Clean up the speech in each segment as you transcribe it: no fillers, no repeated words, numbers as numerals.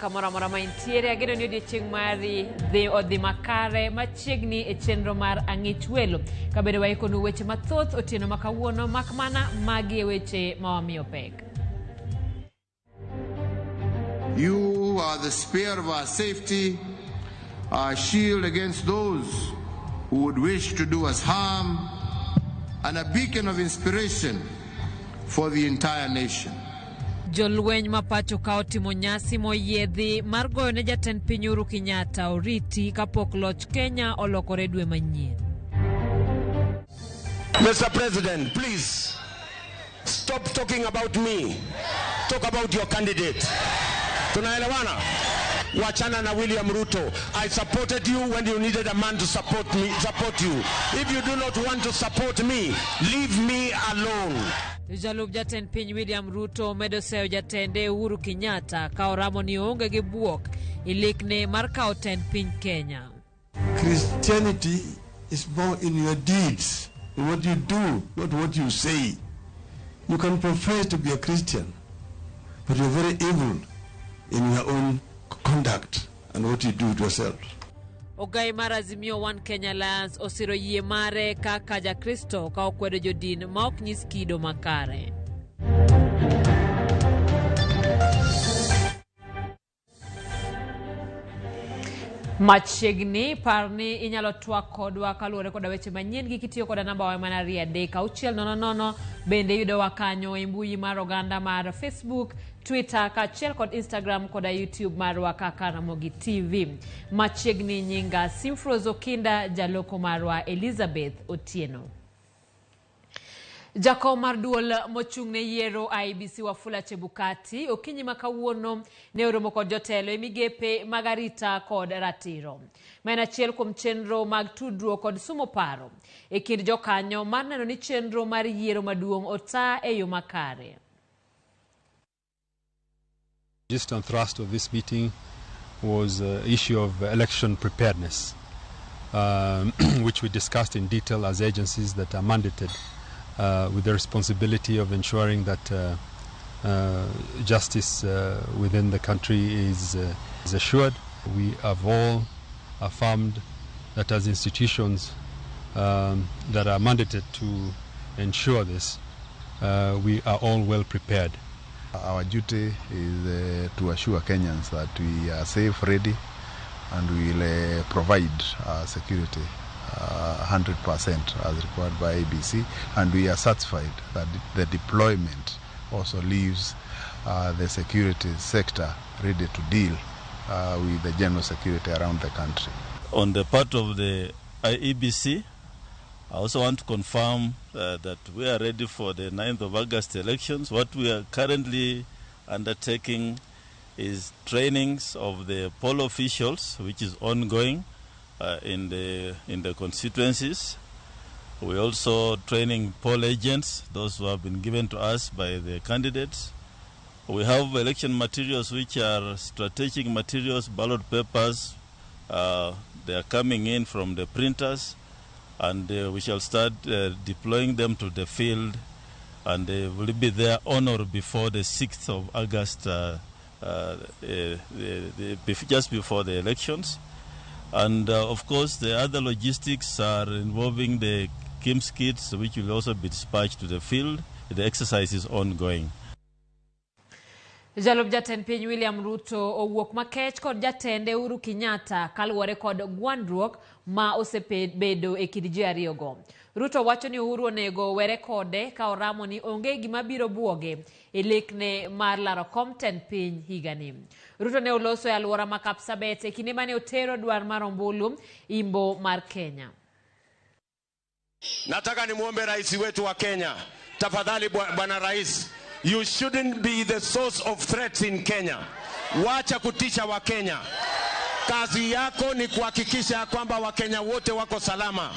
kamoro amora ma intiere. Ageno ni odiechieng' mari dhi odhi makare machiegni e chenro mar Ang'ich Welo. Kabedo waikonu weche mathoth otieno ma kawuono, mak mana magi e weche ma wamiyo pek. You are the spear of our safety, our shield against those who would wish to do us harm, and a beacon of inspiration for the entire nation. Jolweny ma pacho ka otimo nyasi moyiedhi mar goyo ne jatend piny Uhuru Kenyatta oriti kapok loch Kenya olokore dwe manyien. Mr. President, please stop talking about me. Talk about your candidate. Tunaelewana? Wachana na William Ruto. I supported you when you needed a man to support me, support you. If you do not want to support me, leave me alone. Jalup jatend piny William Ruto medo seyo jatende Uhuru Kenyatta ka oramo ni oonge gi buok ilikne mar kawo tend piny Kenya. Christianity is more in your deeds, in what you do, not what you say. You can profess to be a Christian, but you're very evil in your own conduct and what you do to yourself. Ogai mar Azimio One Kenya Alliance osiro yie mare kaka Jakristo ka okwedo jodin ma ok nyis kido makare. Machiegni par ni inyalo twak kodwa kaluwore koda weche manyien gi kitiyo koda namba wa mana 23600. Bende yudowa kanyo e mbui mar oganda mar Facebook, Twitter kaachiel kod Instagram koda YouTube marwa kaka Ramogi TV. Machiegni nyinga Simfrose Okinda, jaloko marwa Elizabeth Otieno. Jakom mar duol mochung' ne yiero IEBC Wafula Chebukati okinyi ma kawuono ne oromo kod jotelo e migepe mag arita kod ratiro. Ma en achiel kuom chenro mag tudruok kod sumo paro e kind jokanyo mar neno ni chenro mar yiero maduong' ota e yo makare. Gist and thrust of this meeting was the issue of election preparedness, which we discussed in detail as agencies that are mandated with the responsibility of ensuring that justice within the country is assured. We have all affirmed that as institutions that are mandated to ensure this, we are all well prepared. Our duty is to assure Kenyans that we are safe, ready, and we will provide security 100% as required by ABC, and we are satisfied that the deployment also leaves the security sector ready to deal with the general security around the country. On the part of the IEBC, I also want to confirm that we are ready for the 9th of August elections. What we are currently undertaking is trainings of the poll officials, which is ongoing in the constituencies. We are also training poll agents, those who have been given to us by the candidates. We have election materials, which are strategic materials, ballot papers. They are coming in from the printers, and we shall start deploying them to the field, and they will be there on or before the 6th of August, just before the elections. And of course, the other logistics are involving the KIMS kits, which will also be dispatched to the field. The exercise is ongoing. Jalup jatend piny William Ruto owuok makech kod jatende Uhuru Kenyatta kaluwore kod gwandruok ma osebedo e kind ji ariyogo. Ruto wacho ni Uhuru onego were kode ka oramo ni onge gima biro buoge e lekne mar laro kom tend piny higani. Ruto ne oloso e alwora ma Kapsabet e kinde mane otero dwar mar ombulu imbo mar Kenya. Nataka nimuombe rais wetu wa Kenya, tafadhali bwana rais, you shouldn't be the source of threats in Kenya. Wacha kutisha wa Kenya. Kazi yako ni kuhakikisha kwamba Wakenya wote wako salama.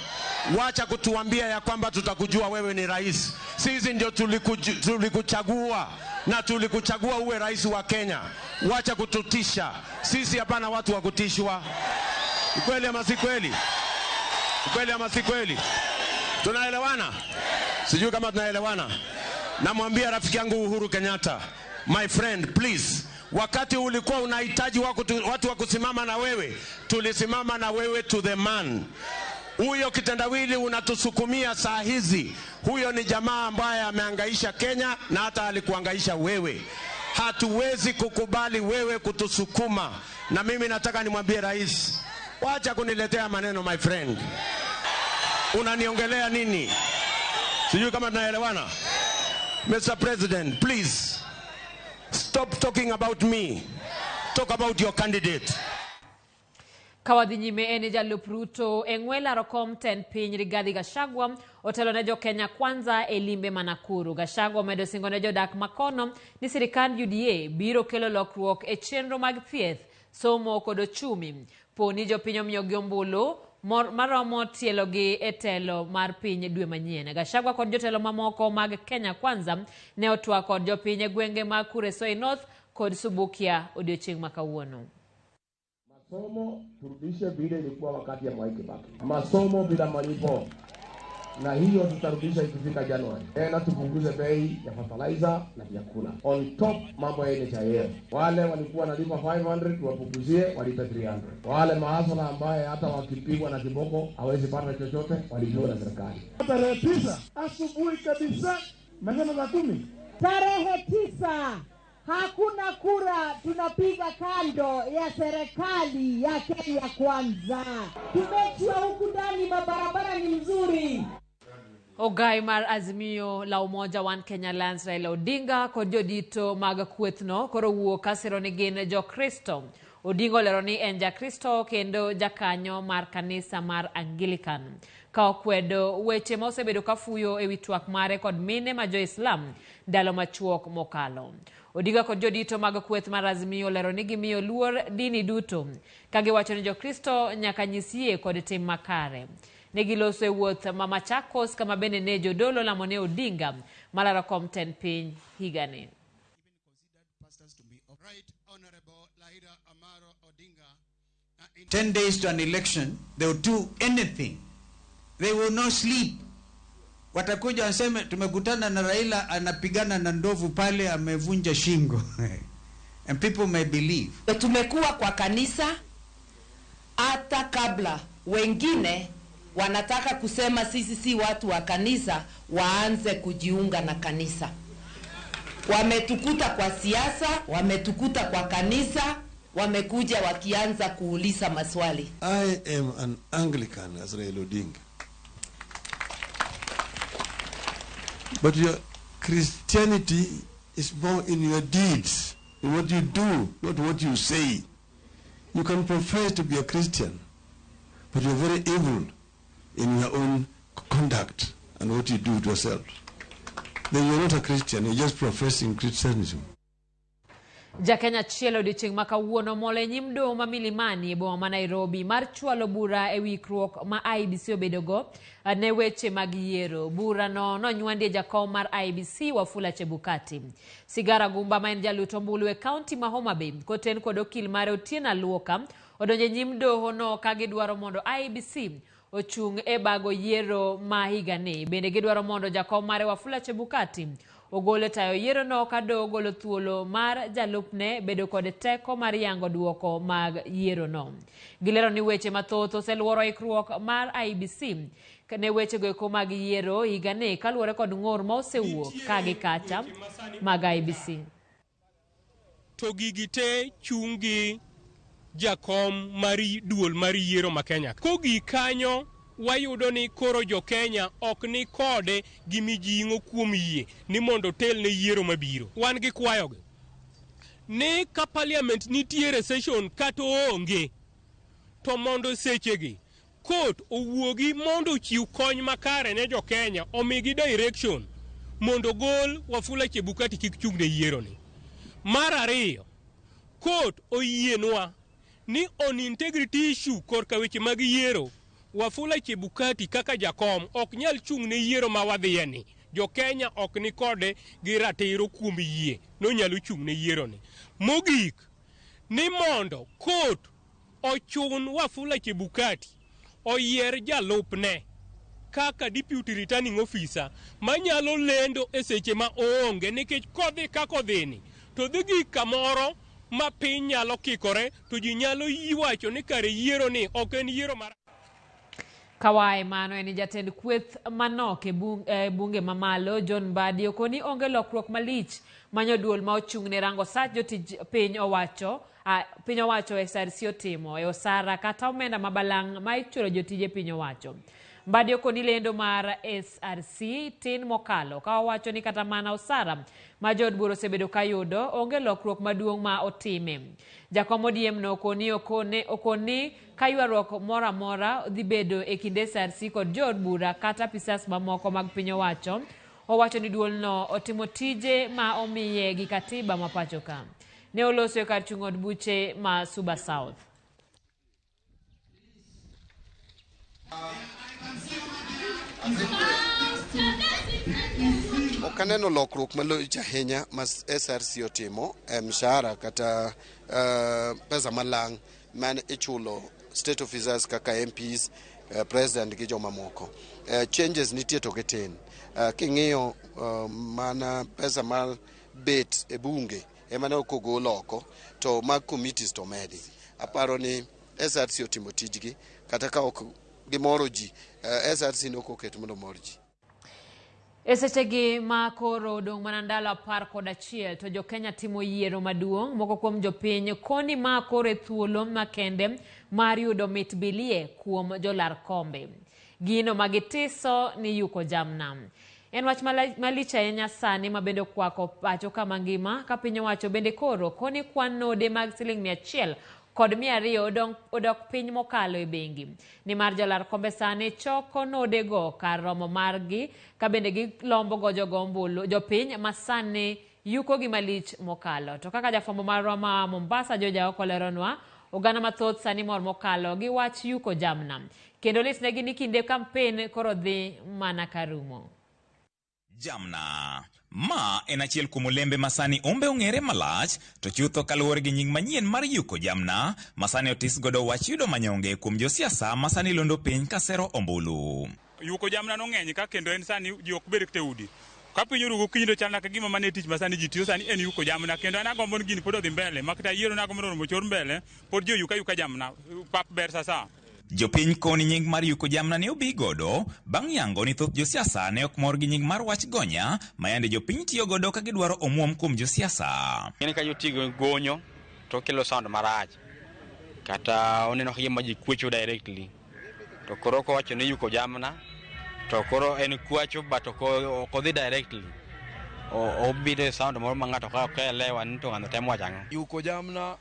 Wacha kutuambia ya kwamba tutakujua wewe ni rais. Sisi ndio tulikuchagua na tulikuchagua uwe rais wa Kenya. Wacha kututisha. Sisi hapana watu wa kutishwa. Kweli ama si kweli? Kweli ama si kweli? Tunaelewana? Sijui kama tunaelewana. Namwambia rafiki yangu Uhuru Kenyatta, my friend, please, Wakati ulikuwa unahitaji watu wa kusimama na wewe, tulisimama na wewe to the man. Huyo kitendawili unatusukumia saa hizi, huyo ni jamaa ambaye amehangaisha Kenya na hata alikuhangaisha wewe. Hatuwezi kukubali wewe kutusukuma. Na mimi nataka nimwambie rais, wacha kuniletea maneno my friend. Unaniongelea nini? Sijui kama tunaelewana. Mr. President, please stop talking about me. Talk about your candidate. Kawadhi nyime en jalup Ruto e ng'we laro kom tend piny Rigathi Gachagua otelo ne jo Kenya Kwanza e limbe ma Nakuru. Gachagua omedo singo ne jodak makono ni sirikand UDA biro kelo lokruok e chenro mag thieth, somo kod ochumi. Poni jopiny omiyogi ombulu maromo tielogi e telo mar piny dwe manyien. Gachagua kod jotelo mamoko mag Kenya Kwanza ne otwak kod jopiny e gwenge mag Kuresoi North kod Subukia odiochieng' ma kawuono. Masomo turudishe vile ilikuwa wakati ya Mwai Kibaki, masomo bila malipo, na hiyo tutarudisha ikifika Januari. Tena tupunguze bei ya fertilizer na vyakula. On top mambo ya NHIF, wale walikuwa wanalipa 500 wapunguzie walipe 300. Wale mahasala ambaye hata wakipigwa na kiboko hawezi pata chochote walipewa na serikali. Tarehe 9 asubuhi kabisa, majana za 10. Tarehe 9 hakuna kura, tunapiga kando ya serikali ya Kenya Kwanza. Tumechua huku ndani, mabarabara ni mzuri. Ogai mar Azimio la Umoja One Kenya Alliance Raila Odinga kod jodito mag kwethno koro wuok kasiro ni gin jokristo. Odinga olero ni en jakristo kendo jakanyo mar kanisa mar Anglican. Ka okwedo weche ma osebedo kafuyo ewi twak mare kod mine ma jo-Islam ndalo machuok mokalo. Odinga kod jodito mag kweth mar Azimio olero ni gimiyo luor dini duto ka giwacho ni jokristo nyaka nyis yie kod tim makare. Negiloso e wuoth ma Machakos kama bende ne jodolo lamo ne Odinga malaro kom tend piny higani. 10 days to an election, they will do anything. They will not sleep. Watakuja waseme tumekutana na Raila anapigana na ndovu pale amevunja shingo. And people may believe. Tumekuwa kwa kanisa hata kabla wengine wanataka kusema sisi si watu wa kanisa, waanze kujiunga na kanisa. Wametukuta kwa siasa, wametukuta kwa kanisa, wamekuja wakianza kuuliza maswali. I am an Anglican as Raila Odinga. But your Christianity is more in your deeds, in what you do, not what you say. You can profess to be a Christian, but you're very evil in your own conduct and what you do to yourself. Then you're not a Christian, you're just professing Christianism. Jakenya achiel odiochieng' ma kawuono molo e nyim doho ma Milimani e boma ma Nairobi mar chwalo bura e wikruok ma IEBC obedogo ne weche mag yiero. Burano nonywandie jakom mar IEBC Wafula Chebukati. Sigara Gumba ma en jalut ombulu e kaunti ma Homa Bay koten kod okil mare Otieno Aluoka odonjo e nyim doho no ka gidwaro mondo IEBC ochung' e bago yiero ma higani. Bende gidwaro mondo jakom mare Wafula Chebukati ogolo tayo yiero no ka doho golo thuolo mar jalupne bedo kod teko mar yango duoko mag yiero no. Gilero ni weche mathoth oseluoro ikruok mar IEBC ne wechego eko mag yiero higani kaluwore kod ng'ur ma osewuok ka gi kacha mag IEBC. To gigi te chung' gi jakom mar duol mar yiero ma Kenya. Kogik kanyo wayudo ni koro jo Kenya ok ni kode gi mijing'o kuom yie ni mondo otel ne yiero mabiro. Wan gi kwayogi ni ka parliament nitiere session kata oonge, to mondo sechegi court owuogi mondo ochiw kony makare ne jo Kenya, omigi direction mondo gol Wafula Chebukati kik chung' ne yiero ni. Mar ariyo, court oyienwa ni on integrity issue korka weche mag yiero, Wafula Chebukati kaka jakom ok nyal chung' ne yiero ma wadhiye ni. Jo Kenya ok ni kode gi ratiro kuom yie nonyalo chung' ne yiero ni. Mogik, ni mondo court ochun Wafula Chebukati oyier jalupne kaka deputy returning officer manyalo lendo e seche ma oonge, nikech kodhi kaka odhini to dhi gik kamoro ma piny nyalo kikore to ji nyalo wacho ni kare yiero ni ok en yiero mar. Kawae mano en jatend kweth manok e bunge mamalo John Mbadi okoni onge lokruok malich manyo duol ma ochung' ne rango sach jotij piny owacho piny owacho SRC otimo e osara kata omenda mabalang' ma ichulo jotije piny owacho. Mbadi okoni lendo mar SRC tin mokalo ka owacho ni kata mana osara ma jood bura osebedo ka yudo onge lokruok maduong' ma otime. Jakom ODM no okoni okoni ka ywaruok moro amora dhi bedo e kind SRC kod jood bura kata apisas mamoko mag piny owacho. Owacho ni duolno otimo tije ma omiye gi katiba ma pacho ka. Ne oloso e kar chung' od buche ma Suba South. Ok aneno lokruok malich ahinya ma SRC otimo e mshahara kata pesa malang' man ichulo state officers kaka MPs, president gi jomamoko. Changes nitie to gitin. King'iyo mana pesa mar bet e bunge ema ne ok ogol oko to mag committees to omedi. Aparo ni SRC otimo tijgi kata ka ok gimoro ji, SRC ne ok oket mondo omor ji. E sechegi ma koro odong' mana ndalo 11 to jo-Kenya timo yiero maduong'. Moko kuom jopiny koni ma koro e thuolo makende mar yudo mit bilie kuom jolar kombe. Gino ma gitiso ni yuko jamna. En wach malich ahinya sani ma bende okwako pacho kama ngima ka piny owacho bende koro koni kwan node mag siling 100 kod 200 odok piny mokalo e bengi. Nimar jolar kombe sani choko nodego kar romo margi ka bende gilombo go jogo ombulu jopiny ma sani yuko gi malich mokalo. To kaka jafwambo marwa ma Mombasa Joja ok oleronwa, oganda mathoth sani mor mokalo gi wach yuko jamna. Kendo litnegi ni kinde kampen koro dhi mana karumo. Jamna. Ma en achiel kuom olembe ma sani ombe ong'ere malach, to chutho kaluwore gi nying manyien mar yuko jamna, ma sani otis godo wach yudo manyonge kuom josiasa ma sani londo piny kasero ombulu. Yuko jamna no ng'eny ka kendo en sani ji ok bed kata e udi. Ka piny orugo okinyi to chal ka gima mane tich ma sani ji tiyo sani en yuko jamna kendo an agombo ni gini pod odhi mbele ma kata yiero nagombo ni mondo ochor mbele pod ji oyuka yuka jamna pap ber sasa. Jopiny koni nying mar yuko jamna ne obi godo bang' yango ni thoth josiasa ne ok mor gi nying mar wach gonya ma yande jopiny tiyo godo ka gidwaro omuom kuom josiasa. Ng'eni ka jotigo gonyo to kelo sound marach kata oneno ka gima ji kwecho directly to koro kowacho ni yuko jamna to koro en kwacho but ok odhi directly obido e sound moro ma ng'ato ka ok elewa ni to ng'ano temo wacho ang'o. Yuko jamna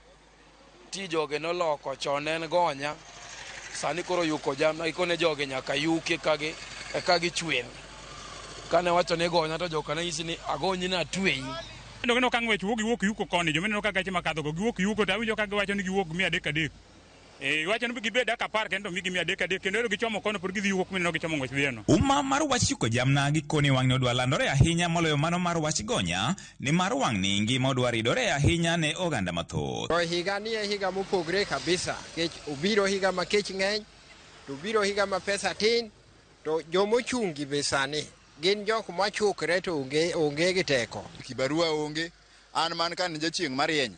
ti joge noloko chon en gonya sani koro yuko jamna gikone joge nyaka yuke ka gichwer. Kane wacho ni gonya to joka ne nyisi ni agonyi na atweyi. Kendo gineno ka ng'wech wuok giwuok yuko koni joma ka gache makadho go giwuok yuko to awinjo ka giwacho ni giwuok 300 3. Giwacho ni gibed dak 10 kendo migi 300 3 kendo ero gichomo kono pod gidhi yuko mineno gichomo ng'wech dhieno. Uma mar wach yuko jamna gikoni wang'ni odwa landore ahinya moloyo mano mar wach gonya nimar wang'ni ngima odwa ridore ahinya ne oganda mathoth. To higa ni e higa mopogre kabisa kech obiro higa ma kech ng'eny to obiro higa ma pesa tin to jomochung' be sani gin jok machukre to onge gi teko. Kibarua onge an man ka ni jachieng' marieny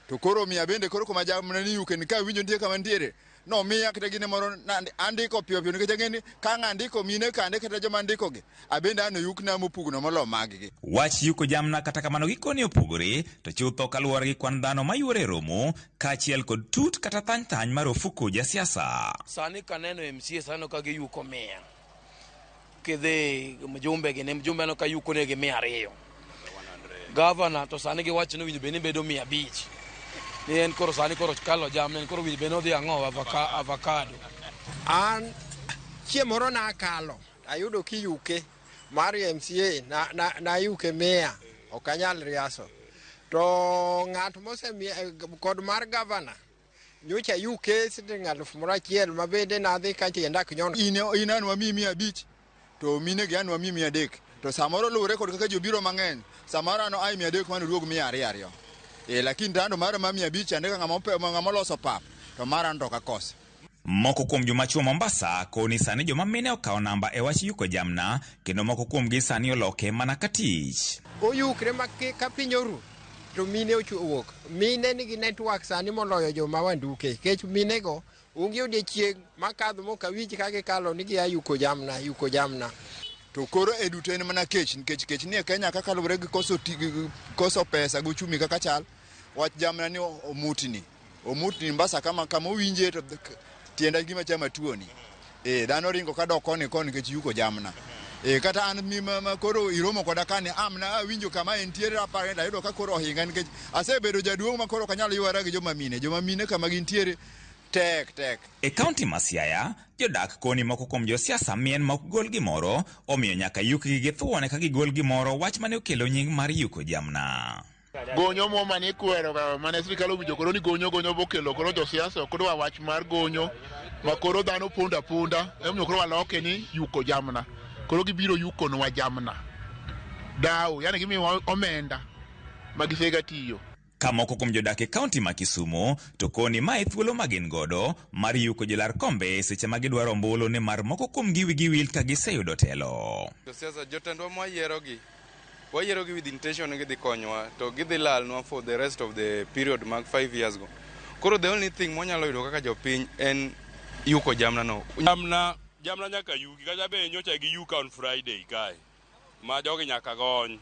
to koro miya bende koro kuma jamna ni yuke ni ka winjo nitie kama nitiere no miya kata gine moro andiko piyo piyo nikech ang'e ni ka ng'andiko mine kande kata joma andikogi abende an oyukna mopugno molo maggi. Wach yuko jamna kata kamano gikoni opogore to chutho kaluwore gi kwan dhano mayuore e romo kaachiel kod tut kata thany thany mar ofuko jasiasa. Sani kaneno MCA sani ka giyuko 100 kidhi mjumbe gi ne mjumbe no ka yuko negi 200. Governor to sani giwacho ni winjo bed ni bedo 500. Ni en koro sani koro kalo jamna en koro winjo bed ni odhi ang'o avocado. An chieng' moro nakalo ayudo kiyuke mar MCA na yuke 100 ok anyal riaso. To ng'at mosemiya kod mar governor nyocha yuke siling 1000 ma bende nadhi ka tienda ok nyon. In an wamiyi 500 to mine gi an wamiyi 300 to samoro luwore kod kaka jobiro mang'eny samoro an ai 300 mano duog 200 2. Lakini tando mara ma 500 andika ng'ama oloso pap to mara an to ok akoso. Moko kuom joma chuo Mombasa koni sani joma mine okawo namba e wach yuko jamna kendo moko kuomgi sani oloke mana ka tich. Oyukre ma ka piny oru to mine owuok. Mine nigi network sani moloyo joma wanduke, nikech mine go onge odiechieng' makadho mok awinj ka gikalo ni gia yuko jamna, yuko jamna. To koro e duto en mana kech nikech kech nie Kenya kaka luwore gi koso pesa gi uchumi kaka chal. Wach jamna ni omutni. Omutni Mombasa kama kama owinje to tienda gima chama tuoni. Dhano ringo kadok koni koni nikech yuko jamna. Kata an ma koro iromo koda kani amna awinjo kama entiere aparo ni ayudo ka koro ohinga nikech asebedo jaduong' ma koro ok anyal ywara gi joma mine. Joma mine kama gintiere tek tek. E kaunti ma Siaya, jodak koni moko kuom josiasa mien ma ok gol gimoro, omiyo nyaka yukgi gi thuon ka gigol gimoro, wach mane okelo nying mar yuko jamna. Gonyo mo mane ikwero ga mane sirikal owinjo koro ni gonyo gonyo bokelo koro josiasa ok dwa wach mar gonyo ma koro dhano pondo aponda, emomiyo koro waloke ni yuko jamna. Koro gibiro yukonwa jamna. Dawo, yani gimiyowa omenda ma gisega tiyo. Ka moko kuom jodak e kaunti ma Kisumu to koni mae thuolo ma gin godo mar yuko jolar kombe seche ma gidwaro ombulu nimar moko kuomgi wigi wil ka giseyudo telo. Josiasa jotendwa mwayierogi, wayierogi with intention ni gidhi konyowa to gidhi lalnwa for the rest of the period mag 5 years go. Koro the only thing mwanyalo yudo kaka jopiny en yuko jamna no. Jamna nyaka yuki, kata be nyocha giyuka on Friday kae. Ma jogi nyaka gony.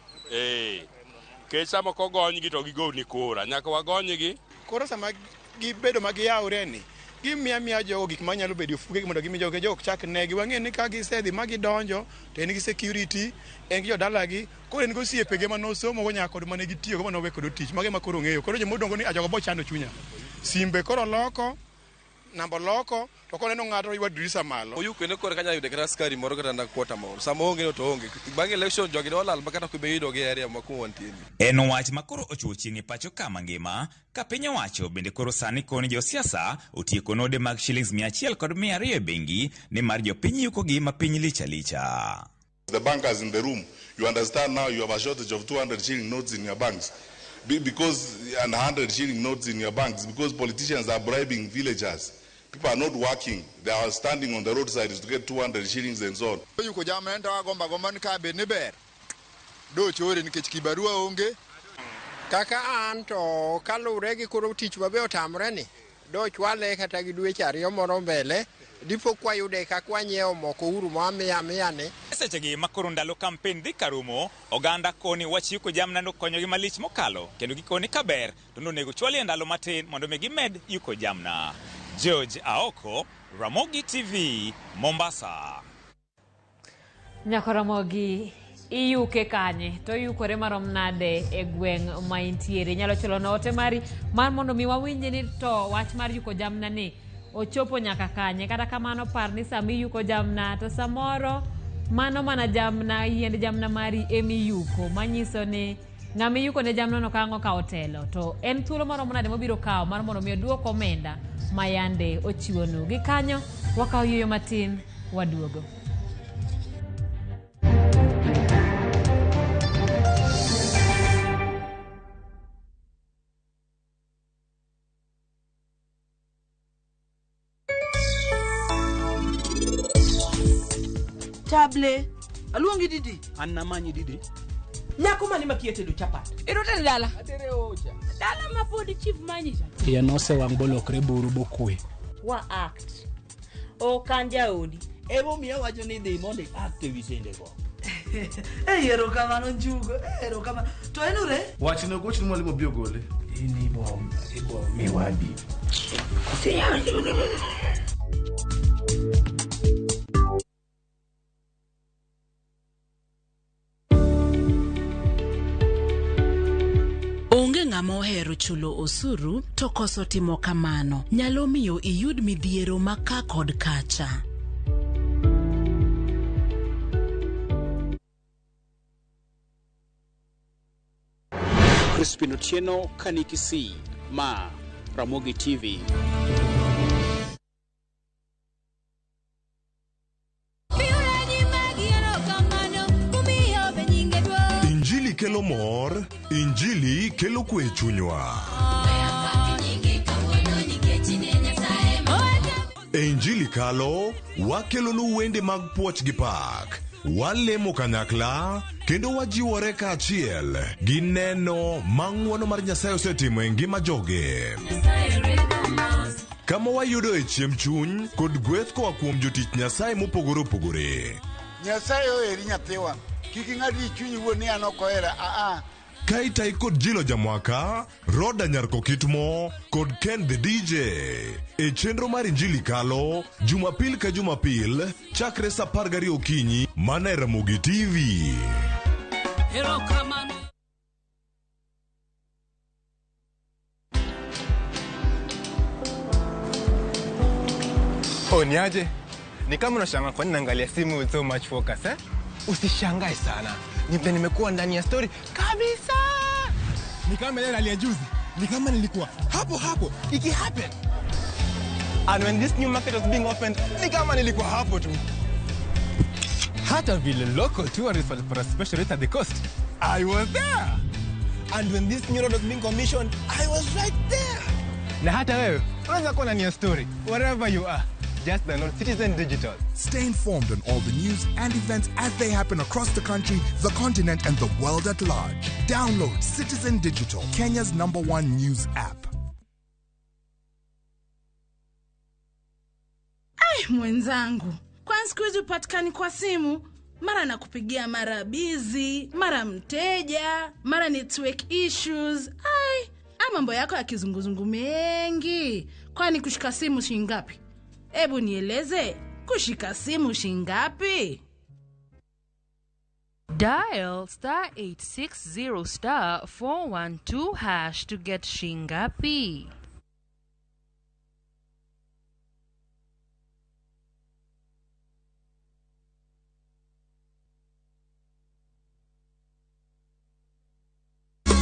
Kech sama kogonygi to gigoni kura, nyaka wagonygi. Koro sama gibedo ma giyawre ni, gimiya miya jogo gik manyalo bedo e ofukegi mondo gimi jogo jogo ok chak negi. Wang'e ni ka gisedhi ma gidonjo to en gi security, en gi jodalagi, koro en gi osiepege mane osomogo nyaka kod mane gitiyogo mane owe kodo tich. Mago ema koro ong'eyo. Koro joma odong' ni jogo bo chando chunya. Simbe koro loko, namba loko, to koneno ng'ato ywa dirisa malo. Oyuko ne kore kanya yude kata askari moro kata na kwota moro. Sama onge no to onge. Bang' election jogi nolal ma kata kuma iyudogi e area ma kuma wantie ni. En wach ma koro ochuo chieng' e pacho ka mangima, ka piny owacho bende koro sani koni josiasa otieko node mag shillings 100 kod 200 e bengi nimar jopiny yukogi ma piny lich alicha. The bankers in the room, you understand now you have a shortage of 200 shilling notes in your banks. Because and 100 shilling notes in your banks because politicians are bribing villagers. People are not working. They are standing on the roadside to get 200 shillings and so on. Yuko jamna to agomba gomba ni ka bed ni ber. Do chore nikech kibarua onge. Kaka an to kaluwre gi koro tich mabe otamre ni, do chwale kata gi dweche ariyo moro mbele, dipo kwayude kaka wanyiewo moko uru ma miya miya ni. Sechegi ma koro ndalo kampen dhi karumo, oganda koni wach yuko jamna nokonyogi malich mokalo, kendo gikoni kaber to nonego chwali e ndalo matin mondo mi gimed yuko jamna. George Aoko, Ramogi TV, Mombasa. Nyako Ramogi, iyuke kanye to iyukore marom nade e gweng' ma intiere? Inyalo chulo na ote mari mar mondo mi wawinj ni to wach mar yuko jamna ni ochopo nyaka kanye. Kata kamano par ni sama iyuko jamna to samoro mano mana jamna, yiend jamna mari emiyuko, manyiso ni ng'ama iyuko ne jamna no ka ang' okawo telo to en thuolo maromo nade mobiro kawo mar mondo mi oduok omenda ma yande ochiwonu. Gi kanyo wakawo yueyo matin, waduogo. Table, aluongi Didi. An namanyi Didi. Nyako mane makia tedo chapat? Idwa tedo dala? Atere ocha. Dala ma pod chief manyi cha. Iye nosewang' bolokre buru bokwe. Wa act. Ok an jaodi. Emomiyo awacho ni dhi mondo i act ewi sende go. Erokamano Njugo, erokamano. To en ure? Wachne ogochni mwalimu obi ogole. In ibo miwadi. Onge ng'ama ohero chulo osuru to koso timo kamano nyalo miyo iyud midhiero ma ka kod kacha. Crispin Otieno, Kanikisi, Ma, Ramogi TV. Injili kelo mor, Injili kelo kwe e chunywa. E Injili kalo, wakelonu wende mag puoch gi pak. Walemo kanyakla kendo wajiwore kaachiel gi neno ma ng'wono mar Nyasaye osetimo e ngima joge. Kama wayudoe chiemb chuny kod gweth koa kuom jotich Nyasaye mopogore opogore. Nyasaye oheri nyathiwa. Kik ing'ad ni chunyi wuon ni an ok ohera. Aa. Ka itayi kod Jilo Jamwaka, Roda Nyar Kokitmo kod Ken the DJ e chenro mar Injili Kalo Jumapil ka Jumapil chakre saa 12 okinyi mana e Ramogi TV. Erokamano. Oh, niaje? Ni kama unashangaa kwa nini naangalia simu with so much focus, eh? Usishangae sana. Ni vile nimekuwa ndani ya story kabisa. Ni kama ile rally ya juzi. Ni kama nilikuwa hapo hapo iki happen. And when this new market was being opened, ni kama nilikuwa hapo tu. Hata vile local tourists walipata special rate at the coast. I was there. And when this new road was being commissioned, I was right there. Na hata wewe unaweza kuwa ndani ya story wherever you are. Just download Citizen Digital. Stay informed on all the news and events as they happen across the country, the continent, and the world at large. Download Citizen Digital, Kenya's number one news app. Ai, mwenzangu, kwani siku hizi hupatikani kwa simu? Mara nakupigia mara busy, mara mteja, mara network issues. Ai, mambo yako ya kizunguzungu mengi. Kwani kushika simu shilingi ngapi? Ebu nieleze, kushika simu shilingi ngapi? Dial star 860 star 412 hash to get Shingapi.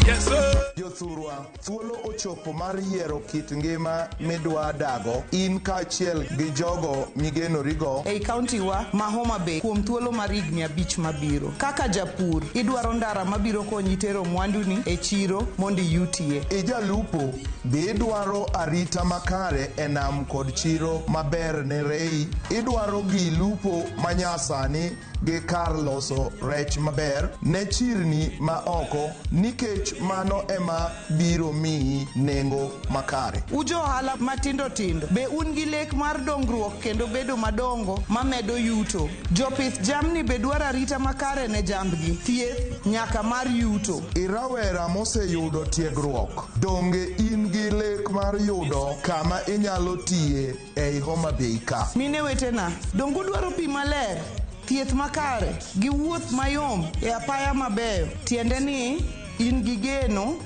Yes, sir. Jothurwa, thuolo ochopo mar yiero kit ngima midwa dago in kaachiel gi jogo migenorigo ei kauntiwa ma Homa Bay kuom thuolo mar higni 5 mabiro. Kaka japur, idwaro ndara mabiro konyi tero mwanduni e chiro mondo iyutie. Ijalupo, be idwaro arita makare e nam kod chiro maber ne rei. Idwaro gi lupo manyasani gi kar loso rech maber ne chirni ma oko nikech mano ema biro miyi nengo makare. Ujo ohala matindo tindo, be un gi lek mar dongruok kendo bedo madongo mamedo yuto? Jopith jamni be dwaro arita makare ne jambgi, thieth nyaka mar yuto. Irawera moseyudo tiegruok, donge in gi lek mar yudo kama inyalo tiye ei Homa Bay ka? Mine wetena, donge udwaro pi maler, thieth makare gi wuoth mayom e apaya mabeyo? Tiende ni in gi geno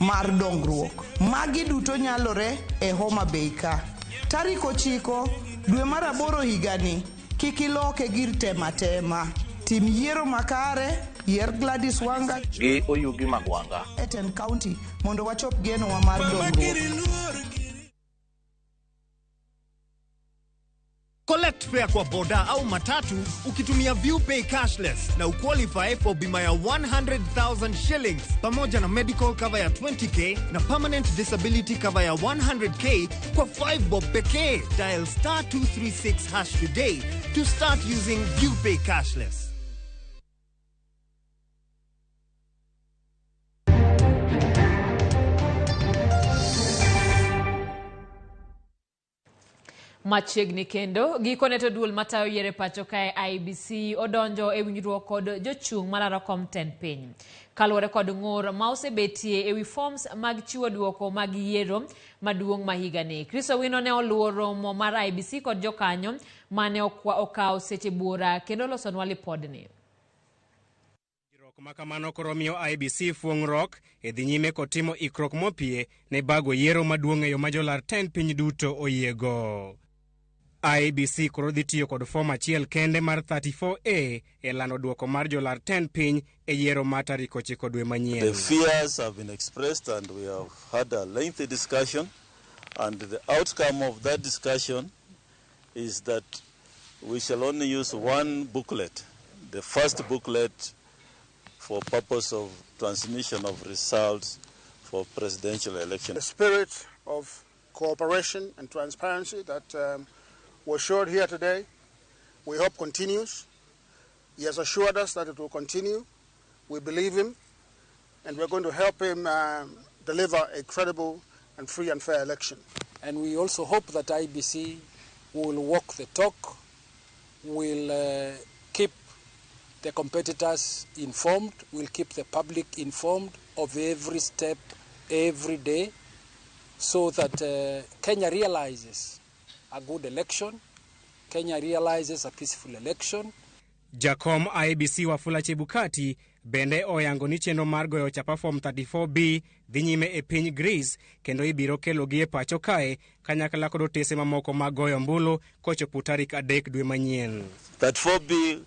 mar dongruok. Magi duto nyalore e Homa Bay ka. Tarik 9 dwe mar 8 higani, kik iloke gir tema tema. Tim yiero makare, yier Gladys Wanga gi Oyugi Magwanga e tend county mondo wachop genowa mar dongruok. Collect fare kwa boda au matatu ukitumia ViewPay cashless na uqualify for bima ya 100,000 shillings pamoja na medical cover ya 20k na permanent disability cover ya 100k kwa 5 bob pekee. Dial star 236 hash today to start using ViewPay cashless. Machiegni kendo gikone to duol matayo yiero e pacho kae IEBC odonjo e winjruok kod jochung' malaro kom tend piny. Kaluwore kod ng'ur ma osebetie ewi forms mag chiwo duoko mag yiero maduong' ma higani. Chris Owino ne oluwo romo mar IEBC kod jokanyo mane okawo seche buora kendo losonwa lipodni. Makamano koro miyo IEBC fuong'ruok e dhi nyime kotimo ikruok mopie ne bago yiero maduong' e yo ma jolar tend piny duto oyiego. IEBC koro dhi tiyo kod fom achiel kende mar 34A e lando duoko mar jolar tend piny e yiero mar tarik 9 dwe manyien. The fears have been expressed and we have had a lengthy discussion, and the outcome of that discussion is that we shall only use one booklet, the first booklet for purpose of transmission of results for presidential election. The spirit of cooperation and transparency that was showed here today, we hope continues. He has assured us that it will continue. We believe him, and we're going to help him deliver a credible and free and fair election. And we also hope that IEBC will walk the talk, will keep the competitors informed, will keep the public informed of every step, every day, so that Kenya realizes a good election, Kenya realizes a peaceful election. Jakom IEBC Wafula Chebukati bende oyango ni chenro mar goyo chapa form 34B dhi nyime e piny Greece kendo ibiro kelogi e pacho kae kanyakla kod otese mamoko mag goyo ombulu kochopo tarik 3 dwe manyien. 34B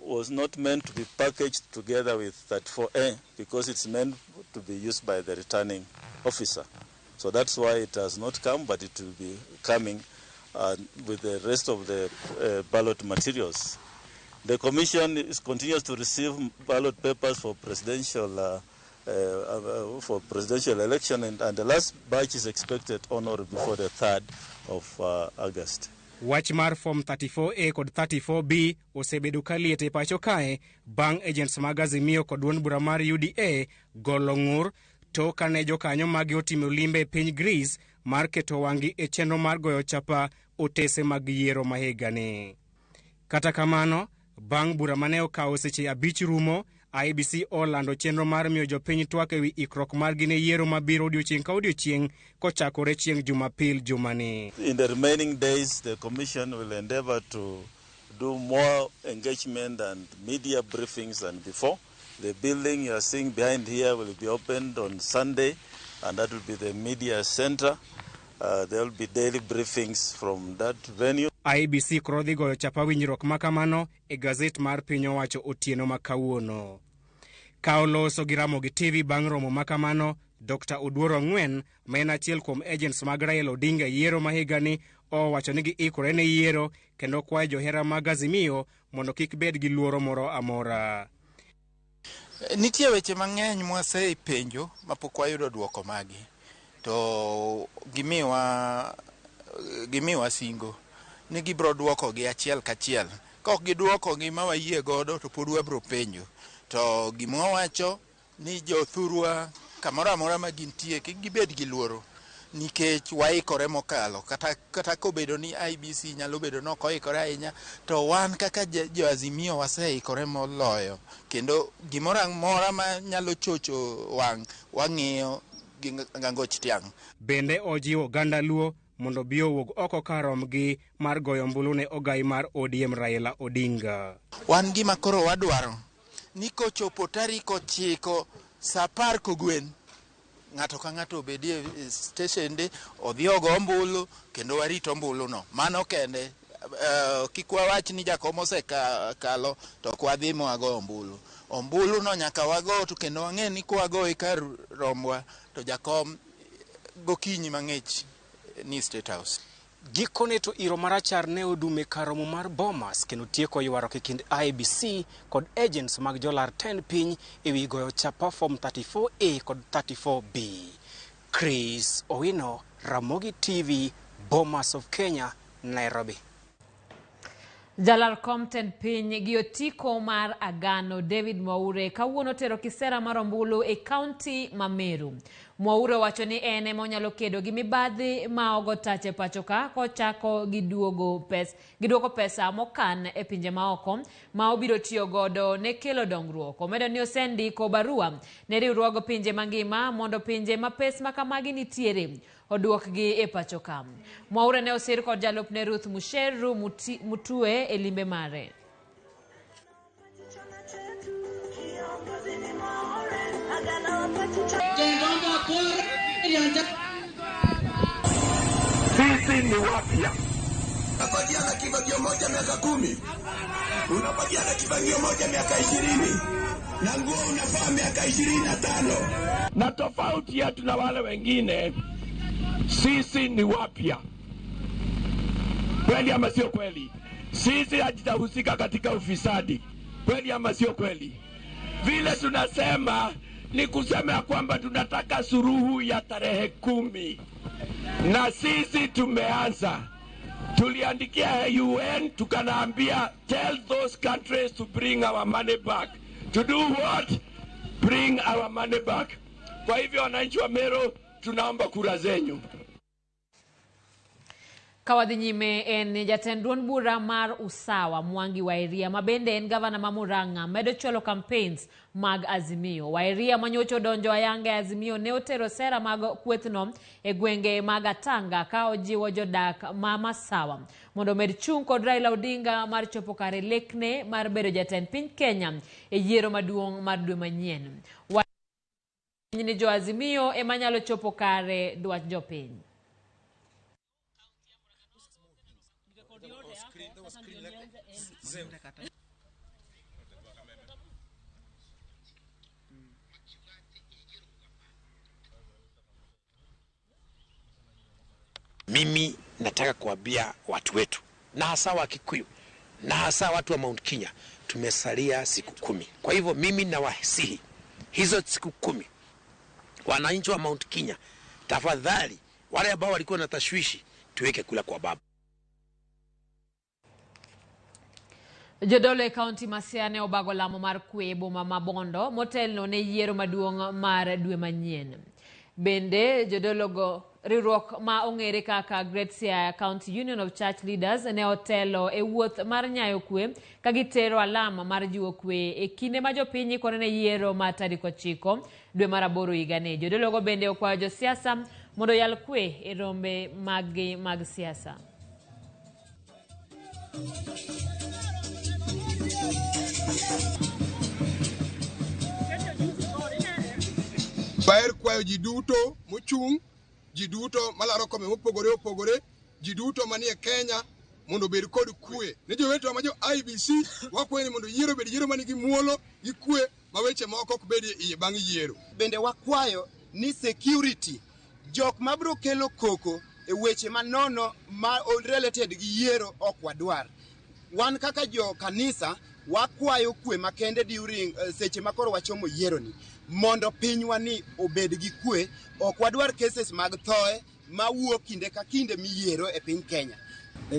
was not meant to be packaged together with 34A because it's meant to be used by the returning officer. So that's why it has not come, but it will be coming with the rest of the ballot materials. The Commission continues to receive ballot papers for presidential election, and the last batch is expected on or before the 3rd of August. Wach mar form 34A kod 34B osebedo ka liet e pacho kae bang' agents mag Azimio kod duond bura mar UDA golo ng'ur to kane jokanyo magi otimo limbe e piny Greece mar keto wang'gi e chenro mar goyo chapa otese mag yiero ma higani. Kata kamano, bang' bura mane okawo seche 5 rumo, IEBC olando chenro mar miyo jopiny twak ewi ikruok margi ne yiero mabiro odiochieng' ka odiochieng' kochakore chieng' Jumapil jumani. In the remaining days, the Commission will endeavor to do more engagement and media briefings than before. The building you are seeing behind here will be opened on Sunday, and that will be the media center. There will be daily briefings from that venue. IEBC koro dhi goyo chapa winjruok makamano e gazet mar piny owacho otieno ma kawuono. Ka oloso gi Ramogi TV bang' romo makamano, Dr. Oduor Ong'wen, ma en achiel kuom agents mag Raila Odinga e yiero ma higani, owacho ni giikore ne yiero kendo kwayo johera mag Azimio mondo kik bed gi luoro moro amora. Nitie weche mang'eny mwasepenjo mapok wayudo duoko magi, to gimiwa singo ni gibiro duokogi achiel kachiel. Ka ok giduokogi ma wayie godo to pod wabiro penjo. To gima wawacho ni jothurwa kamoro amora ma gintie kik gibed gi luoro, nikech waikore mokalo. Kata kobedo ni IEBC nyalo bedo ni ok oikore ahinya, to wan kaka jo Azimio waseikore moloyo, kendo gimoro amora ma nyalo chocho wang' wang'iyo gi ngangoch tiang'. Bende ojiwo oganda Luo mondo bi owuog oko kar romgi mar goyo ombulu ne ogai mar ODM Raila Odinga. Wan gima koro wadwaro ni kochopo tarik 9 saa 10 kogwen, ng'ato ka ng'ato obedie steshende, odhi ogo ombulu kendo warit ombuluno. Mano kende. Kik wawach ni jakom osekalo to ok wadhi mwago ombulu. Ombuluno nyaka wago, to kendo wang'e ni kwagoye kar rombwa to jakom gokinyi mang'ich ni State House. Gikone to iro marachar ne odume kar romo mar Bomas kendo tieko ywaruok e kind IEBC kod agents mag jolar tend piny ewi goyo chapa form 34A kod 34B. Chris Owino, Ramogi TV, Bomas of Kenya, Nairobi. Jalar kom tend piny gi otiko mar Agano David Mwaure kawuono tero kisera mar ombulu e kaunti ma Meru. Mwaure wacho ni en ema onyalo kedo gi mibadhi ma ogo tach e pacho ka kochako gi duoko pesa mokan e pinje maoko ma obiro tiyo godo ne kelo dongruok. Omedo ni osendiko barua ne riwruog pinje mangima mondo pinje ma pes makamagi nitiere oduokgi e pacho ka. Mwaure ne osir kod jalupne Ruth Musheru Mutue e limbe mare. Sisi ni wapya. Unapatiana kifagio moja miaka 10, unapatiana kifagio moja miaka 20, na nguo unafaa miaka 25. Na tofauti yetu na wale wengine, sisi ni wapya. Kweli ama sio kweli? Sisi hatutahusika katika ufisadi. Kweli ama sio kweli? Vile tunasema ni kusema kwamba tunataka suluhu ya tarehe 10. Na sisi tumeanza. Tuliandikia UN tukanaambia, tell those countries to bring our money back. To do what? Bring our money back. Kwa hivyo wananchi wa Meru, tunaomba kura zenyu. Ka wadhi nyime en jatend duond bura mar Usawa Mwangi Wa Iria ma bende en gavana ma Murang'a medo chwalo campaigns mag Azimio. Wa Iria manyocha odonjo ayanga e Azimio ne otero sera mag kwethno e gwenge mag Atanga ka ojiwo jodak ma Masawa mondo omed chung' kod Raila Odinga mar chopo kare lekne mar bedo jatend piny Kenya e yiero maduong' mar dwe manyien. Wa ni jo Azimio ema nyalo chopo kare dwach jopiny. Mimi nataka kuambia watu wetu na hasa wa Kikuyu na hasa watu wa Mount Kenya, tumesalia siku 10. Kwa hivyo mimi nawasihi hizo siku 10 wananchi wa Mount Kenya, tafadhali wale ambao walikuwa na tashwishi tuweke kula kwa baba. Jodolo e kaunti ma Siaya ne obago lamo mar kwe e boma ma Bondo motelno ne yiero maduong' mar dwe manyien. Bende jodologo riwruok ma ong'ere kaka Great Siaya County Union of Church Leaders ne otelo e wuoth mar nyayo kwe ka gitero alama mar jiwo kwe e kinde ma jopiny ikore ne yiero mar tarik 9 dwe mar 8 higani. Jodologo bende okwayo josiasa mondo oyal kwe e rombe maggi mag siasa. Baer kwayo ji duto mochung', ji duto malaro kombe mopogore opogore, ji duto manie Kenya mondo obed kod kwe. Ne jowetewa ma jo IEBC wakwayo ni mondo yiero obed yiero manigi muolo gi kwe ma weche moko ok bedie iye bang' yiero. Bende wakwayo ni security, jok mabiro kelo koko e weche manono ma related gi yiero ok wadwar. Wan kaka jo kanisa wakwayo kwe makende during seche ma koro wachomo yiero ni mondo pinywa ni obed gi kwe. Ok wadwar cases mag thoe mawuok kinde ka kinde miyiero e piny Kenya.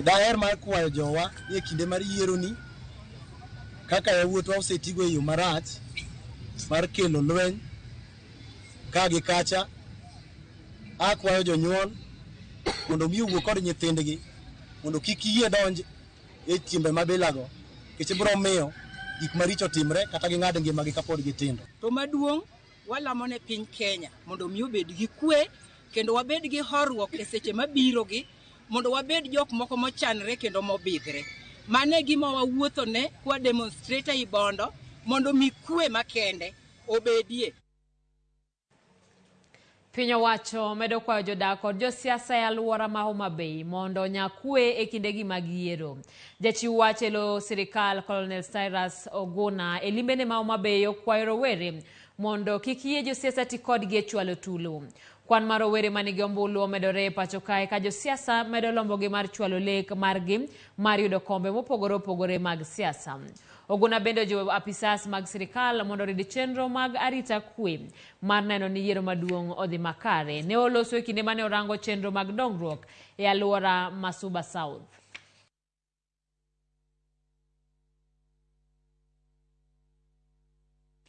Daher mar kwayo jowa ni e kinde mar yiero ni kaka yawuotwa osetigo e yo marach mar kelo lweny ka gi kacha, akwayo jonyuol mondo mi owuo kod nyithindgi mondo kik yie donj e timbe mabilago, nikech biro miyo gik maricho timre kata ging'ad ngimagi kapod gitindo. To maduong' walamo ne piny Kenya mondo mi obed gi kwe kendo wabed gi horuok e seche mabiro gi, mondo wabed jok moko mochanre kendo mobidhre. Mano e gima wawuothone kwa demonstrate ei Bondo mondo mi kwe makende obedie. Piny owacho medo kwayo jodak kod josiasa e alwora ma Homa Bay mondo onya kwe e kindegi mag yiero. Jachiw wach e lo sirikal Colonel Cyrus Oguna e limbene ma Homa Bay okwayo rowere mondo kik yie josiasa ti kodgi e chwalo tulo. Kwan mar rowere manigi ombulu omedore e pacho kae ka josiasa medo lombogi mar chwalo lek margi mar yudo kombe mopogore opogore mag siasa. Oguna bende ojiwo apisas mag sirikal mondo orid chenro mag arita kwe mar neno ni yiero maduong' odhi makare. Ne oloso e kinde mane orango chenro mag dongruok e alwora ma Suba South.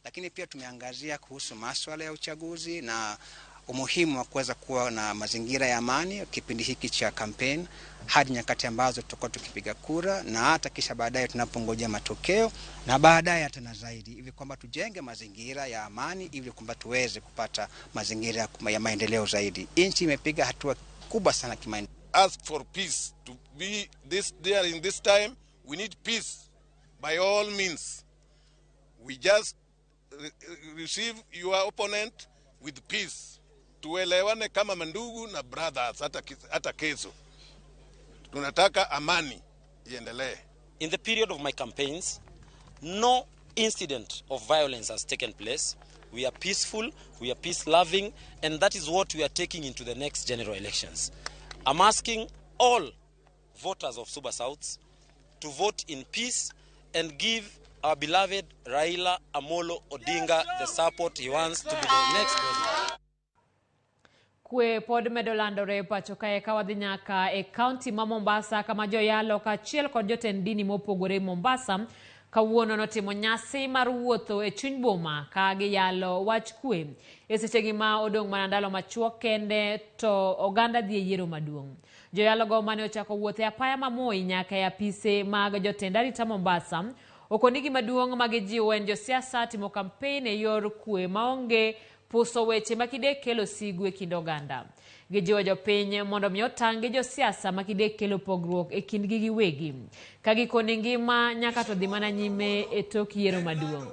Lakini pia tumeangazia kuhusu masuala ya uchaguzi na umuhimu wa kuweza kuwa na mazingira ya amani kipindi hiki cha campaign hadi nyakati ambazo tutakuwa tukipiga kura na hata kisha baadaye tunapongojea matokeo na baadaye hata na zaidi, ili kwamba tujenge mazingira ya amani ili kwamba tuweze kupata mazingira ya maendeleo zaidi. Nchi imepiga hatua kubwa sana kimaendeleo. Ask for peace to be this there in this time. We need peace by all means. We just receive your opponent with peace. Tuelewane kama mandugu na brothers hata kesho. Tunataka amani iendelee. In the period of my campaigns, no incident of violence has taken place. We are peaceful, we are peace-loving, and that is what we are taking into the next general elections. I'm asking all voters of Suba South to vote in peace and give our beloved Raila Amolo Odinga the support he wants to be the next president. Kwe pod medo landore e pacho kae ka wadhi nyaka e kaunti ma Mombasa kama joyalo kaachiel kod jotend dini mopogore Mombasa kawuono notimo nyasi mar wuotho e chuny boma ka giyalo wach kwe. E sechegi ma odong' mana ndalo machuok kende to oganda dhi e yiero maduong'. Joyalogo mane ochako wuoth e apaya ma Moi nyaka e apise mag jotend arita Mombasa okoni gima duong' ma gijiwo en josiasa timo kampen e yor kwe maonge puso weche ma kidek kelo sigu e kind oganda. Gijiwo jopiny mondo mi otang' gi josiasa ma kidek kelo pogruok e kindgi giwegi. Ka gikoni ngima nyaka to dhi mana nyime e tok yiero maduong'.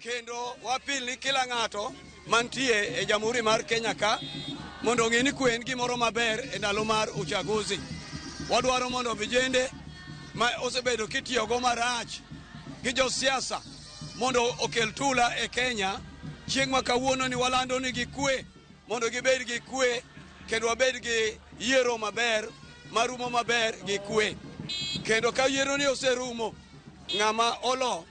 Kendo wapil ni kila ng'ato mantie e Jamhuri mar Kenya ka mondo ong'e ni kwe en gimoro maber e ndalo mar uchaguzi. Wadwaro mondo vijende ma osebedo kitiyogo marach gi josiasa mondo okel tula e Kenya chieng' ma kawuono ni walando ni gi kwe mondo gibed gi kwe kendo wabed gi yiero maber marumo maber gi kwe. Kendo ka yiero ni oserumo, ng'ama olo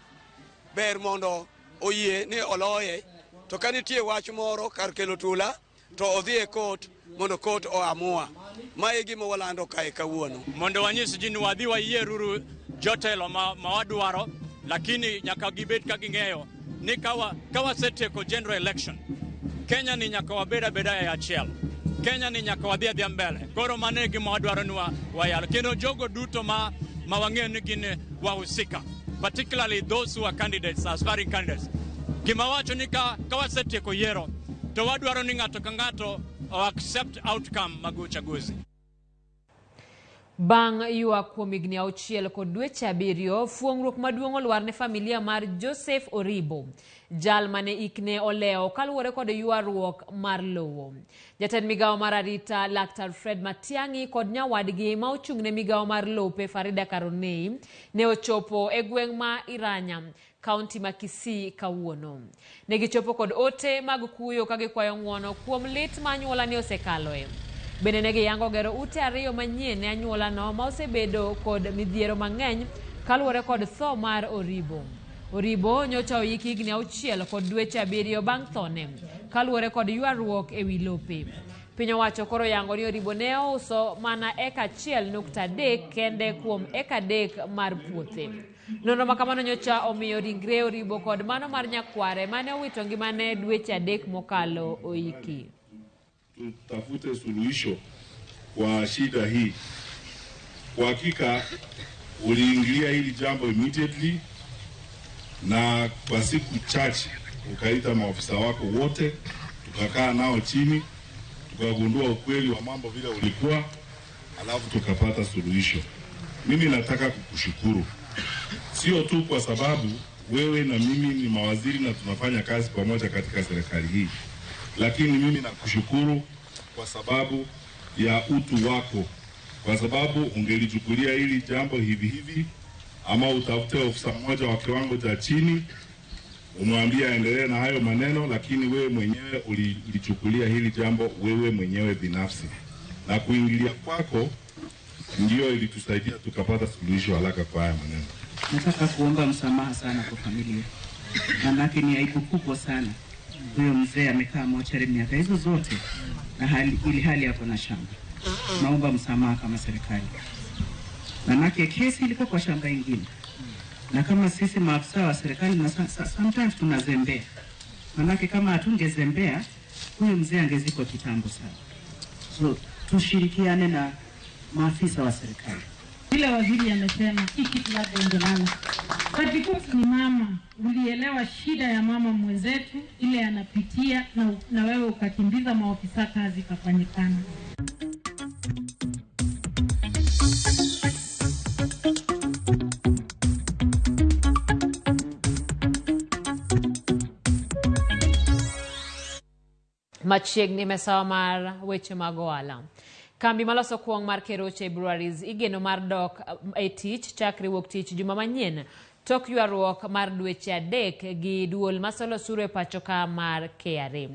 ber mondo oyie ni oloye, to ka nitie wach moro kar kelo tula to odhi e kot mondo kot oamua. Ma e gima walando kae kawuono. Mondo wanyis ji ni wadhi wayieruru jotelo ma wadwaro, lakini nyaka gibed ka ging'eyo ni ka wasetieko general election, Kenya ni nyaka wabed abeda e achiel. Kenya ni nyaka wadhi adhiya mbele. Koro mano e gima wadwaro ni wayalo. Kendo jogo duto ma wang'eyo ni gin wahusika, particularly those who are candidates, aspiring candidates. Gima wacho ni ka wasetieko yiero, to wadwaro ni ng'ato ka ng'ato o accept outcome mag uchaguzi. Bang' ywak kuom higni 6 kod dweche 7, fuong'ruok maduong' olwar ne familia mar Joseph Oribo, jal mane ikne olewo kaluwore kod ywaruok mar lowo. Jatend migawo mar arita Laktar Fred Matiang'i kod nyawadgi ma ochung' ne migawo mar lope Farida Karonei ne ochopo e gweng' ma Iranya, kaunti ma Kisii kawuono. Ne gichopo kod ote mag kuyo ka gikwayo ng'uono kuom lit ma anyuola ne osekaloe. Bende ne giyango gero ute 2 manyien ne anyuolano ma osebedo kod midhiero mang'eny kaluwore kod tho mar Oribo. Oribo nyocha oyiki higni 6 kod dweche 7 bang' thone kaluwore kod ywaruok ewi lope. Piny owacho koro yango ni Oribo ne ouso mana eka 1.3 kende kuom eka 3 mar puothe. Nonro ma kamano nyocha omiyo ringre Oribo kod mano mar nyakware mane owito ngimane dweche 3 mokalo oiki. Tutafute suluhisho kwa shida hii. Kwa hakika uliingilia hili jambo immediately na kwa siku chache ukaita maofisa wako wote, tukakaa nao chini, tukagundua ukweli wa mambo vile ulikuwa, alafu tukapata suluhisho. Mimi nataka kukushukuru, sio tu kwa sababu wewe na mimi ni mawaziri na tunafanya kazi pamoja katika serikali hii, lakini mimi nakushukuru kwa sababu ya utu wako, kwa sababu ungelichukulia hili jambo hivi hivi ama utafute ofisa mmoja wa kiwango cha chini umwambie aendelee na hayo maneno, lakini wewe mwenyewe ulichukulia hili jambo wewe mwenyewe binafsi, na kuingilia kwako ndio ilitusaidia tukapata suluhisho haraka kwa haya maneno. Nataka kuomba msamaha sana kwa familia, manake ni aibu kubwa sana. Huyo mzee amekaa mochari miaka hizo zote na hali hapo na shamba. Naomba msamaha kama serikali, manake kesi ilikuwa kwa shamba ingine, na kama sisi maafisa wa serikali na sometimes tunazembea, manake kama hatungezembea huyo mzee angezikwa kitambo sana. So tushirikiane na maafisa wa serikali. Vile waziri amesema hii kitu labda ndio but because ni mama, ulielewa shida ya mama mwenzetu ile anapitia, na wewe ukakimbiza maofisa kazi kafanyikana. Machiegni mesawa mar weche mag ohala. Kambi maloso kuong' mar Keroche Breweries igeno mar dok e tich chakre wuok tich juma manyien tok ywaruok mar dweche 3 gi duol masolo osuru e pacho ka mar KRA.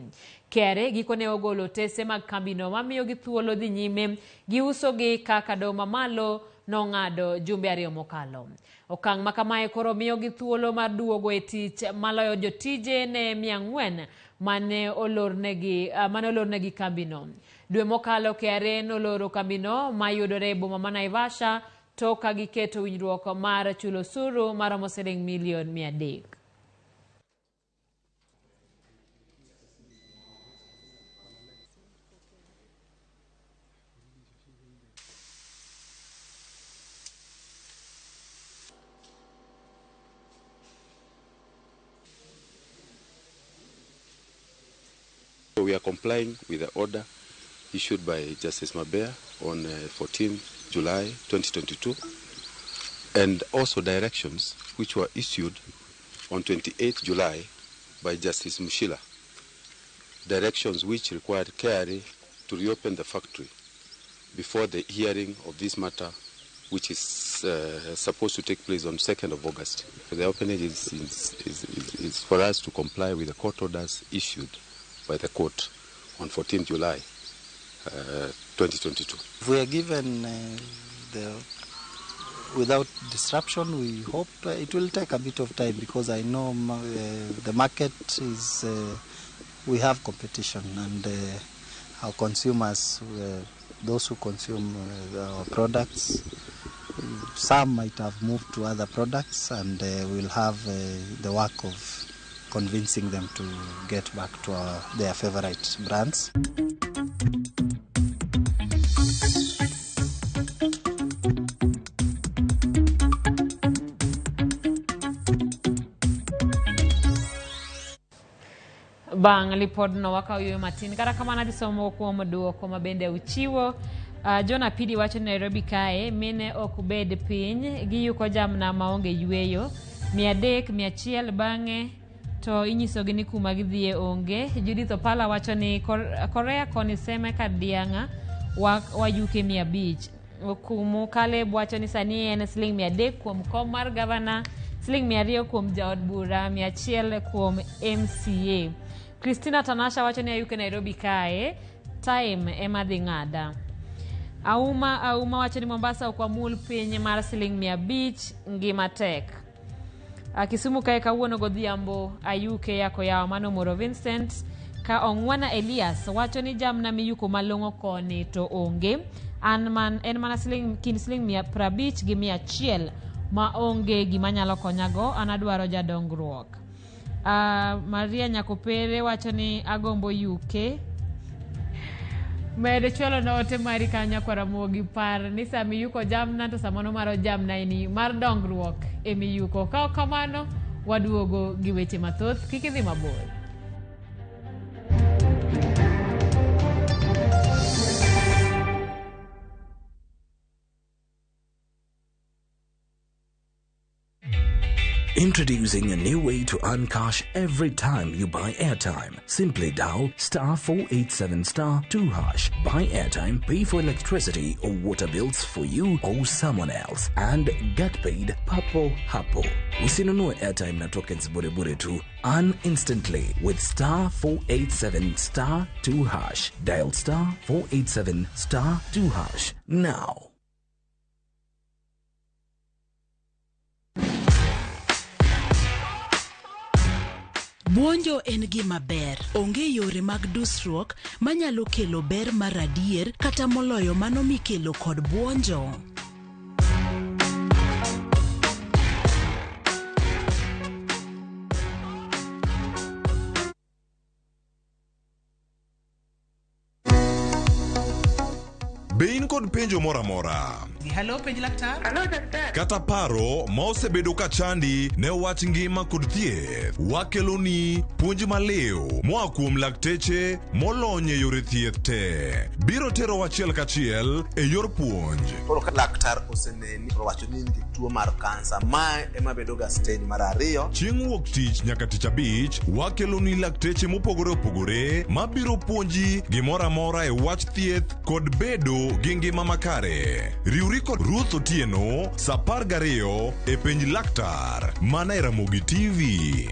KRA gikone ogolo otese mag kambino mamiyo gi thuolo dhi nyime gi uso gi kaka doho mamalo nong'ado jumbe ariyo mokalo. Okang' ma kamae koro miyogi thuolo mar duogo e tich maloyo jotije ne 400 mane olornegi mane olornegi kambino. Dwe mokalo KRA noloro kambino mayudore e boma ma Naivasha tok ka giketo winjruok mar chulo osuru maromo siling milion 300. We are complying with the order issued by Justice Mabea on 14th July 2022, and also directions which were issued on 28th July by Justice Mushila, directions which required KRA to reopen the factory before the hearing of this matter, which is supposed to take place on 2nd of August. The opening is for us to comply with the court orders issued by the court on 14th July 2022. If we are given without disruption, we hope it will take a bit of time, because I know the market is, we have competition, and our consumers, those who consume our products, some might have moved to other products, and we'll have the work of convincing them to get back to their favorite brands. Bang' lipodno wakawo yueyo matin, kata kamano adhi somo kuom duoko ma bende uchiwo. John Apidi wacho ni Nairobi kae mine ok bed piny, giyuko jamna maonge yueyo 300 100 bang'e to inyisogi ni kuma gidhiye onge. Judith Opala wacho ni Korea koni seme kadiang'a wayuke 500. Okumu Caleb wacho ni sani en siling 300 kuom kom mar gavana, siling 200 kuom jaod bura, 100 kuom MCA. Christina Tanasha wacho ni ayuke Nairobi kae, time ema dhi ng'ada. Auma wacho ni Mombasa ok wamul piny mar siling 500, ngima tek. Kisumu kae kawuono godhiambo ayuke yako yawa mano Moro Vincent. Ka Ong'wana Elias wacho ni jamna miyuko malong'o koni to onge, en mana siling kind siling 50 gi 100 ma onge gima nyalo konyago, an adwaro jadongruok. Maria Nyakopere wacho ni agombo yuke. Med chwalo na ote mari kanyo kwa Ramogi par ni sama iyuko jamna to samano maro jamna ini mar dongruok emiyuko. Ka ok kamano waduogo gi weche mathoth, kik idhi mabor. Introducing a new way to earn cash every time you buy airtime. Simply dial *487*2#. Buy airtime, pay for electricity or water bills for you or someone else, and get paid papo hapo. Usinunue airtime na tokens bure bure tu. Earn instantly with *487*2#. Dial *487*2# now. Buonjo en gima ber. Onge yore mag dusruok manyalo kelo ber mar adier kata moloyo mano mikelo kod buonjo. Be in kod penjo moro amora? Hello, penj laktar. Hello, daktari. Kata paro ma osebedo ka chandi ne wach ngima kod thieth, wakeloni puonj maliw moa kuom lakteche molony e yore thieth te. Biro tero achiel kachiel e yor puonj. Koro ka laktar oseneni to owacho ni in gi tuo mar kansa, mae ema bedo ga stage mar ariyo. Chieng' wuok tich nyaka tich abich, wakeloni lakteche mopogore opogore mabiro puonji gimoro amora e wach thieth kod bedo gi ngima makare. Riwri kod Ruth Otieno sa 12 e Penj Laktar mana e Ramogi TV.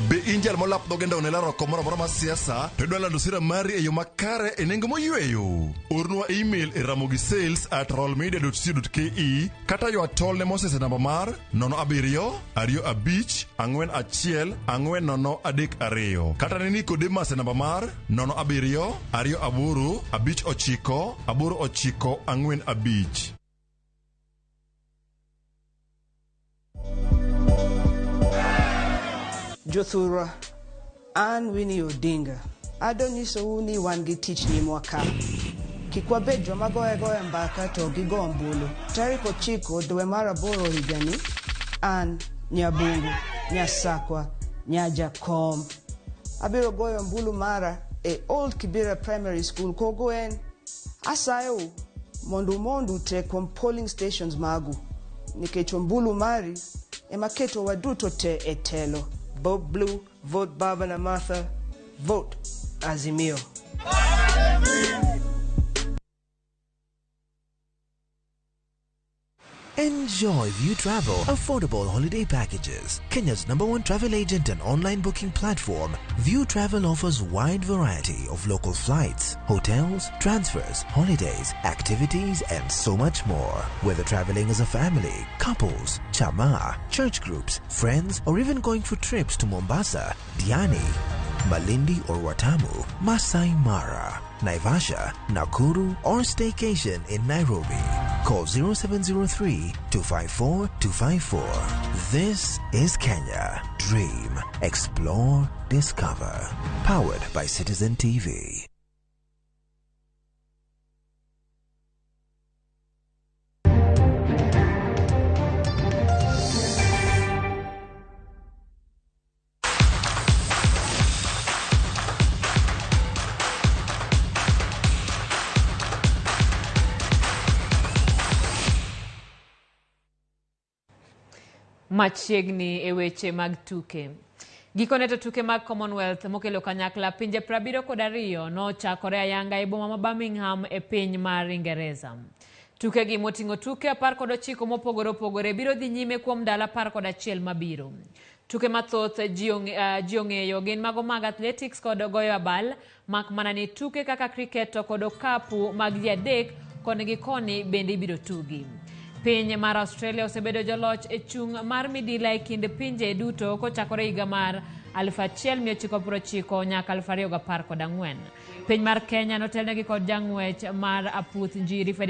Be in jal molap dhoge ndaw ne laro oko moro amora mar siasa to idwa lando sira mari e yo makare e nengo moyweyo. Ornwa email e ramogisales@royalmedia.co.ke kata ywa tol ne Moses e namba mar 07 25 41 40 32 kata ne Nicodemus e namba mar 07 28 59 89 45. Jothurwa, an Winnie Odinga. Ado nyisou ni wan gi tich nyimwa ka. Kik wabed joma goyo agoya mbaka to gigo ombulu. Tarik 9 dwe mar 8 higani, an Nyabungu, Nyasakwa, Nyajakom. Abiro goyo ombulu mara e Old Kibera Primary School Kogwen. Asayou mondo umond ute kuom polling stations magu, nikech ombulu mari ema keto waduto te e telo. Vote blue, vote Baba na Martha, vote Azimio. Enjoy View Travel affordable holiday packages. Kenya's number one travel agent and online booking platform, View Travel offers wide variety of local flights, hotels, transfers, holidays, activities, and so much more. Whether traveling as a family, couples, chama, church groups, friends, or even going for trips to Mombasa, Diani, Malindi or Watamu, Masai Mara, Naivasha, Nakuru, or staycation in Nairobi. Call 0703 254 254. This is Kenya. Dream, explore, discover. Powered by Citizen TV. Machiegni e weche mag tuke. Gikone to tuke mag Commonwealth mokelo kanyakla pinje 72 nochakore ayanga e boma ma Birmingham e piny mar Ingereza. Tukegi moting'o tuke 19 mopogore opogore biro dhi nyime kuom ndalo 11 mabiro. Tuke mathoth ji ong'eyo gin mago mag athletics kod goyo abal, mak mana ni tuke kaka cricket to kod okapu mag ji adek koni gi koni bende ibiro tugi. Piny mar Australia osebedo joloch e chung' mar midila e kind pinje duto kochakore higa mar 1990 nyaka 2014. Piny mar Kenya notelnegi kod jang'wech mar aputh njiri Ferdinand